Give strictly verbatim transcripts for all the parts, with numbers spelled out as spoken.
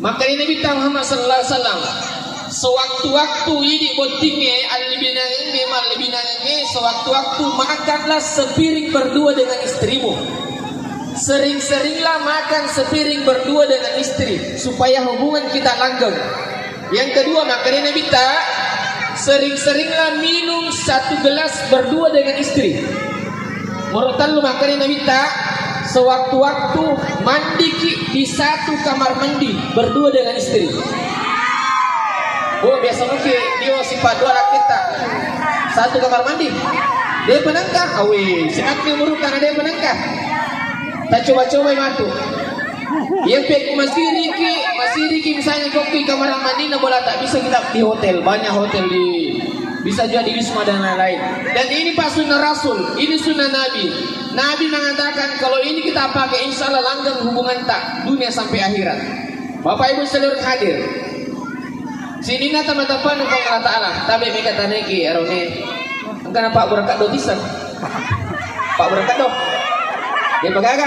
Makkedai Nabitta Muhammad sallallahu alaihi wasallam, sewaktu-waktu idi bottingnge, allibinangengnge, mallibinangengnge, sewaktu-waktu makanlah sepiring berdua dengan istrimu. Sering-seringlah makan sepiring berdua dengan istri supaya hubungan kita langgeng. Yang kedua, makkedai Nabitta, sering-seringlah minum satu gelas berdua dengan istri. Nomor tellu, makkedai Nabitta, sewaktu-waktu mandiki di satu kamar mandi berdua dengan istri. Oh, biasa mungkin dia sifat dua laki ta. Satu kamar mandi. Dia penangka, awi, sinakni muruka na dia penangka. Tak coba-coba matu. Iya, pe masiriki, masiriki misalnya kau di kamar mandi, na bola tak bisa kita di hotel, banyak hotel di, bisa juga di wisma dan lain-lain. Dan ini, Pak, sunnah Rasul, ini sunnah Nabi. Nabi mengatakan kalau ini kita pakai, insya Allah langgeng hubungan tak dunia sampai akhirat. Bapak Ibu seluruh hadir, sininna tama-tama nukong Allah Ta'ala, tabe mega taneki arone. Engkana Pak Burakat do tisang. Pak Burakat do. Dia pegaga.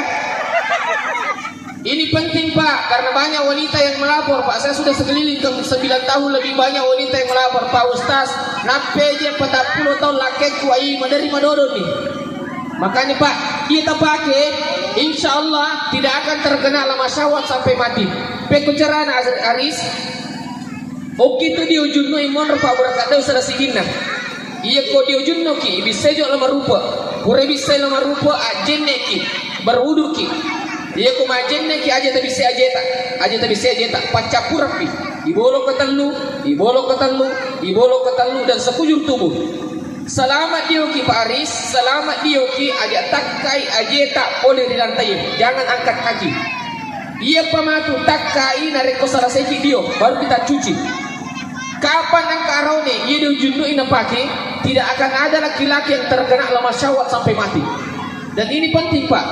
Ini penting, Pak, karena banyak wanita yang melapor, Pak. Saya sudah sekeliling ke sembilan tahun lebih, banyak wanita yang melapor, "Pak Ustaz, nappeje patappulo tahun lakkekku, ai, maderi madodoni." Makanya, Pak, kita pakai, insya Allah tidak akan terkena lemah syahwat sampai mati. Pekko carana, Aris? Okkitu diujunno imonro Pak Burakat do sada siginna. Iya ko diujunnoki, bisa jo lama rupa. Pura bisa lama rupa, ajenneki, berwuduki. Iya ko majenneki, aja tabisa ajeta, aja tabisa ajeta, paccappurappi. Ibolok ketellu, ibolok ketellu, ibolok ketellu, dan sekujur tubuh. Selamat dioki Pak Aris, selamat dioki, aja takkai ajeta pole ri lantai. Jangan angkat kaki. Iya pamatu takkai narekko sarasaiki dio, baru kita cuci. Kapan engka araune, iya diujunnu'i napake, tidak akan ada laki-laki yang terkena lemah syahwat sampai mati. Dan ini penting, Pak.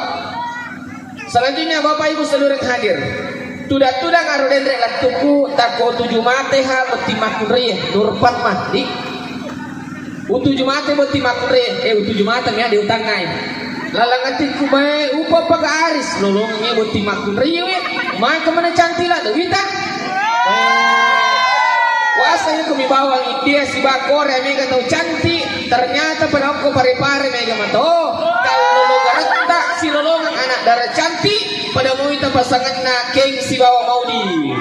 Selanjutnya, Bapak Ibu seluruh yang hadir, tudang-tudang aro denre lattuku, tako tuju mate ha, botting makkunraie, Nur Fatmah, di. Utuju mate botting makkunraie, eh, utuju mate mea de utangngai. Lalang atikku mae, upa paka Aris, lolongengnge botting makkunraie we, maka mana cantik la Dewita. Eh, wasa ini kumi bawang India si bakore mega tau cantik, ternyata pada okko pare-pare mega mato. Kalau lo garetta si lolongang anak dara cantik, pada moi ta pasanganna Keng sibawa Maudi.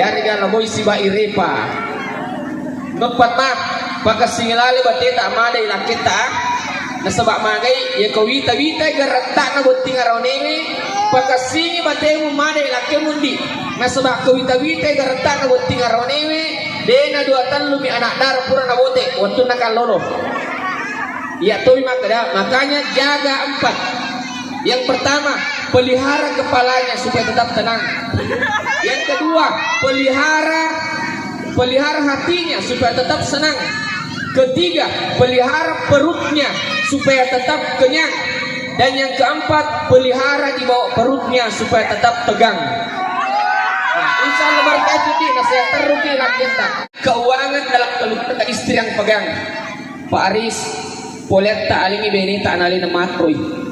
Yarega na moi siba Irepa. Noppat ma, pakassingi lale bateta madai lakketta. Nasaba magai, iya ko wita-wita garettana botting araonewe, pakassingi batemu madai lakke mundi. Nasaba ko wita-wita garettana botting araonewe, dena dua tellumi anak dara pura nabote, wettunna kallolo. Iya toi makkeda, makanya jaga empat. Yang pertama, pelihara kepalanya supaya tetap tenang. Yang kedua, pelihara pelihara hatinya supaya tetap senang. Ketiga, pelihara perutnya supaya tetap kenyang. Dan yang keempat, pelihara di bawah perutnya supaya tetap tegang. Nah, insya Allah berkah itu di nasihat terus di rakyat. Keuangan dalam keluarga istri yang pegang. Pak Aris, poletta alengngi beneta nalena matroi.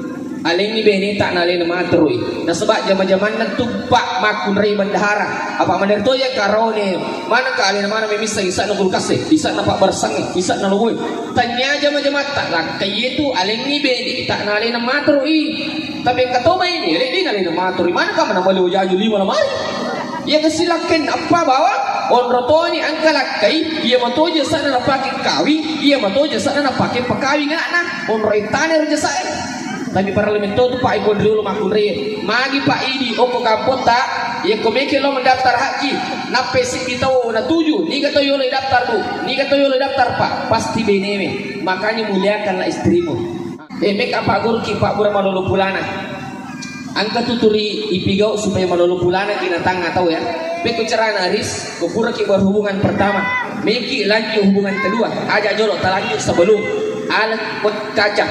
Alengngi beneta nalena matroi. Nasaba jama-jamanna tuppa makkunrai bendahara. Apa manerto ya karone, manaka alena mana memissa isana kulkas e, isana pabbarsang e, isana lowoi. Tanya jama-jamatta, lakka yetu alengngi beneta nalena matroi. Tapi engka to maini, ele dina lena matroi. Manaka mana mali wajaju lima lamari. Iya kasi lakkainna eppa bawang, onro toni engka lakkai, iya matoja sana napake kawing, iya matoja sana napake pakawing anakna, onro ittana ro jasae. Tapi parallu metto tu Pak, iko riolo makkunrai. Magi Pak idi okko kampotta, iya ko meke lo mendaftar haji, nappe siddi tau natuju, niga tau yolo daftar bu, niga tau yolo daftar Pak, pasti benewe. Makanya muliakanlah istrimu. Eh, meka Pak Guru ki Pak Bura malolo pulana. Engka tuturi ipigau supaya malolo pulana ki natang atau ya. Pekko carana Aris, ko pura ki berhubungan pertama, meki lanjut hubungan kedua, aja jolo talanjut sebelum. Alaki kaca,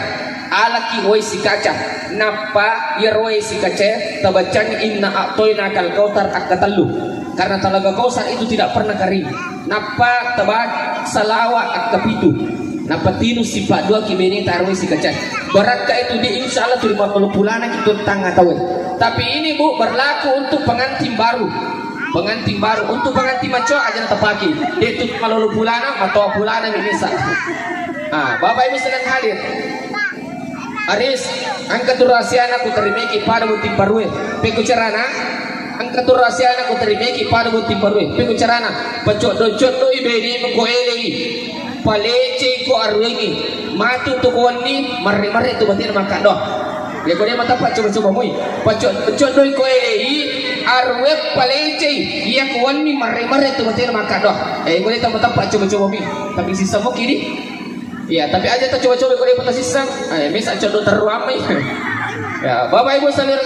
alaki wai si kaca. Nappa iya wai si kaca tabacani inna a'toina kal kautar akka tellu. Karena talaga Kausar itu tidak pernah kering. Nappa tabaca salawa akka pitu. Napatinu sipaddua ki bene taroi sikacai. Barakka itu di insya Allah tu lima puluh pulana ki tu tangga tawe. Tapi ini, Bu, berlaku untuk pengantin baru. Pengantin baru, untuk pengantin maco aja tapaki. Dia tu malolo pulana, matoa pulana mi mesa. Ah, Bapak Ibu sedang hadir. Aris, engka tu rahasiana ku terimeki pada botting parue. Pekko carana? Engka tu rahasiana ku terimeki pada botting parue. Pekko carana? Pacoddo-coddo i bene ko elei. Palecei ko aruengi, matu tu ko wenni, marre-marre tu batena makkaddo. Ya ko de matappa coba-coba mui. Pacoddo-coddo i ko elei, arue palecei, iya ko wenni marre-marre tu batena makkaddo. Eh, ko de matappa coba-coba mui. Tapi sisa mo kidi. Iya, tapi aja ta coba-coba ko de pata sisa. Eh, mesa coddo terru amai. Ya, Bapak Ibu saudara